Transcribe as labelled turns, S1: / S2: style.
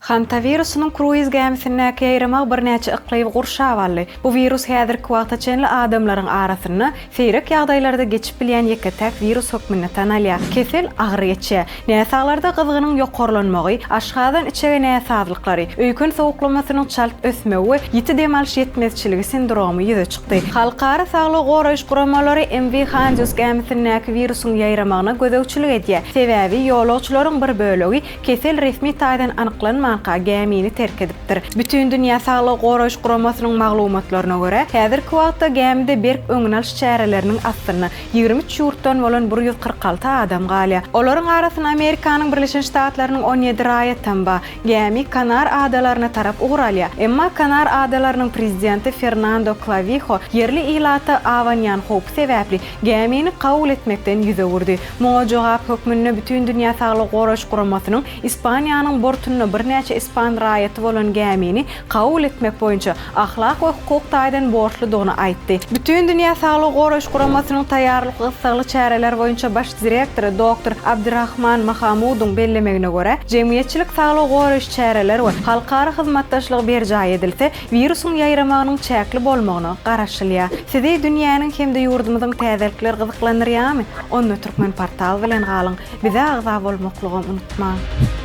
S1: Hantawirusynyň kruiz gämisindäki ýaýramagy birnäçe yklyby gurşap aldy. Bu wirus häzirki wagta çenli adamlaryň arasynda seýrek ýagdaýlarda geçip bilýän ýeke-täk wirus hökmünde tanalýar. Kesel agyr geçýär. Näsaglarda gyzgynyň ýokarlanmagy, aşgazan-içege näsazlyklary, öýken sowuklamasynyň çalt ösmegi we ýiti dem alyş ýetmezçiligi sindromy ýüze çykdy. Halkara saglygy goraýyş guramalary MV Handius gämisindäki wirusyň ýaýramagyna gözegçilik edýär. Sebäbi ýolagçylaryň bir bölegi Kesel resmi taýdan anyklanmanka gämini terk edipdir. Bütindünýä Saglygy Goraýyş Guramasynyň maglumatlaryna görä, häzirki wagtda gämide berk öňüni alyş çäreleriniň astynda 23 ýurtdan bolan 146 adam galýar. Olaryň arasynda Amerikanyň Birleşen Ştatlarynyň 17 raýatam bar. Gämi Kanar adalaryna tarap ugur alýar. Emma Kanar adalarynyň prezidenti Fernando Klawiho ýerli ilata abanýan howpy sebäpli gämini kabul etmekden ýüz öwürdi. Muňa jogap hökmünde Bütindünýä Saglygy Goraýyş Guramasynyň Ispaniýanyň bortunda birnäçe ispan raýaty bolan gämini kabul etmek boýunça ahlak we hukuk taýdan borçludygyny aýtdy. Bütindünýä Saglygy Goraýyş Guramasynyň taýýarlyk gyssagly çäreler boýunça baş direktory doktor Abdyrahman Mahamudyň bellemegine görä, jemgyýetçilik saglygy goraýyş çäreleri we halkara hyzmatdaşlygy berjaý edilse, wirusyň ýaýramagynyň çäkli bolmagyna garaşylýar. Sizi dünýäniň hem-de ýurdumyzyň täzelikleri gyzyklandyrýarmy? Onda Türkmenportal bilen galyň! Bize agza bolmaklygam unutmaň!